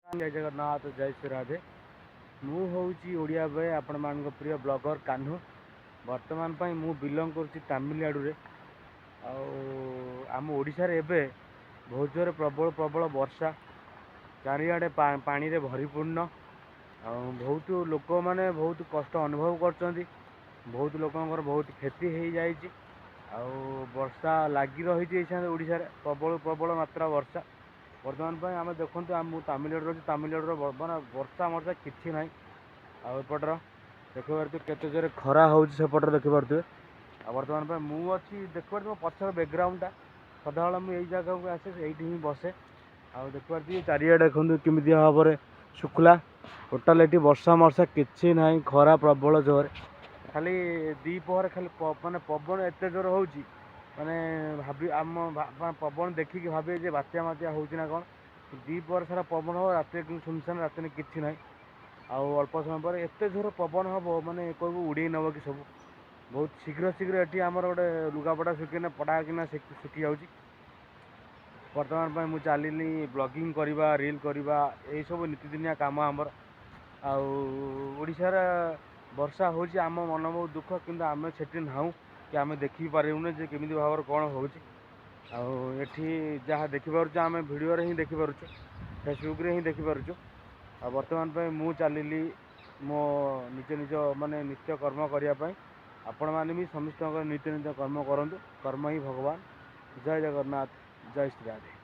ଜୟ ଜଗନ୍ନାଥ, ଜୟ ଶ୍ରୀ ରାଧେ। ମୁଁ ହେଉଛି ଓଡ଼ିଆ ବୟ, ଆପଣମାନଙ୍କ ପ୍ରିୟ ବ୍ଲଗର କାହ୍ନୁ। ବର୍ତ୍ତମାନ ପାଇଁ ମୁଁ ବିଲଙ୍ଗ କରୁଛି ତାମିଲନାଡ଼ୁରେ। ଆଉ ଆମ ଓଡ଼ିଶାରେ ଏବେ ବହୁତ ଜୋରେ ପ୍ରବଳ ପ୍ରବଳ ବର୍ଷା, ଚାରିଆଡ଼େ ପାଣିରେ ଭରିପୂର୍ଣ୍ଣ। ଆଉ ବହୁତ ଲୋକମାନେ ବହୁତ କଷ୍ଟ ଅନୁଭବ କରୁଛନ୍ତି, ବହୁତ ଲୋକଙ୍କର ବହୁତ କ୍ଷତି ହେଇଯାଇଛି। ଆଉ ବର୍ଷା ଲାଗି ରହିଛି ଏଇ ଓଡ଼ିଶାରେ ପ୍ରବଳ ପ୍ରବଳ ମାତ୍ରା ବର୍ଷା। ବର୍ତ୍ତମାନ ପାଇଁ ଆମେ ଦେଖନ୍ତୁ, ମୁଁ ତାମିଲନାଡ଼ୁରେ ଅଛି। ତାମିଲନାଡ଼ୁର ମାନେ ବର୍ଷା ମର୍ଷା କିଛି ନାହିଁ। ଆଉ ଏପଟର ଦେଖିପାରୁଥିବେ କେତେ ଜୋରେ ଖରା ହେଉଛି, ସେପଟରେ ଦେଖିପାରୁଥିବେ। ଆଉ ବର୍ତ୍ତମାନ ପାଇଁ ମୁଁ ଅଛି, ଦେଖିପାରୁଥିବେ ମୋ ପଛର ବ୍ୟାକଗ୍ରାଉଣ୍ଡଟା। ସଦାବେଳେ ମୁଁ ଏଇ ଜାଗାକୁ ଆସେ, ଏଇଠି ହିଁ ବସେ। ଆଉ ଦେଖିପାରୁଥିବେ ଚାରିଆଡ଼େ ଦେଖନ୍ତୁ କେମିତି ଭାବରେ ଶୁଖିଲା ଟୋଟାଲ୍। ଏଠି ବର୍ଷା ମର୍ଷା କିଛି ନାହିଁ, ଖରା ପ୍ରବଳ ଜୋରେ। ଖାଲି ଦ୍ୱିପହରେ ଖାଲି ମାନେ ପବନ ଏତେ ଜୋର ହେଉଛି, ମାନେ ଭାବି ଆମ ପବନ ଦେଖିକି ଭାବିବେ ଯେ ବାତ୍ୟା ମାତ୍ୟା ହେଉଛି ନା କ'ଣ। ଦ୍ୱିପହର ସାରା ପବନ ହେବ, ରାତିରେ କିନ୍ତୁ ଶୁନଶାନ, ରାତିରେ କିଛି ନାହିଁ। ଆଉ ଅଳ୍ପ ସମୟ ପରେ ଏତେ ଜୋର ପବନ ହେବ, ମାନେ କହିବୁ ଉଡ଼େଇ ନେବ କି ସବୁ। ବହୁତ ଶୀଘ୍ର ଶୀଘ୍ର ଏଠି ଆମର ଗୋଟେ ଲୁଗାପଟା ଶୁଖିନା ପଟାକିନା ଶୁଖି ଯାଉଛି। ବର୍ତ୍ତମାନ ପାଇଁ ମୁଁ ଚାଲିଲି ବ୍ଲଗିଂ କରିବା, ରିଲ୍ କରିବା, ଏଇସବୁ ନୀତିଦିନିଆ କାମ ଆମର। ଆଉ ଓଡ଼ିଶାରେ ବର୍ଷା ହେଉଛି, ଆମ ମନ ବହୁତ ଦୁଃଖ, କିନ୍ତୁ ଆମେ ସେଠି ନାହୁଁ କି ଆମେ ଦେଖି ପାରିବୁନି ଯେ କେମିତି ଭାବରେ କ'ଣ ହେଉଛି। ଆଉ ଏଠି ଯାହା ଦେଖିପାରୁଛୁ ଆମେ ଭିଡ଼ିଓରେ ହିଁ ଦେଖିପାରୁଛୁ, ଫେସବୁକ୍ରେ ହିଁ ଦେଖିପାରୁଛୁ। ଆଉ ବର୍ତ୍ତମାନ ପାଇଁ ମୁଁ ଚାଲିଲି ମୋ ନିଜ ନିଜ ମାନେ ନିତ୍ୟ କର୍ମ କରିବା ପାଇଁ। ଆପଣମାନେ ବି ସମସ୍ତଙ୍କର ନିତ୍ୟ ନିତ୍ୟ କର୍ମ କରନ୍ତୁ। କର୍ମ ହିଁ ଭଗବାନ। ଜୟ ଜଗନ୍ନାଥ, ଜୟ ଶ୍ରୀ ରାଧେ।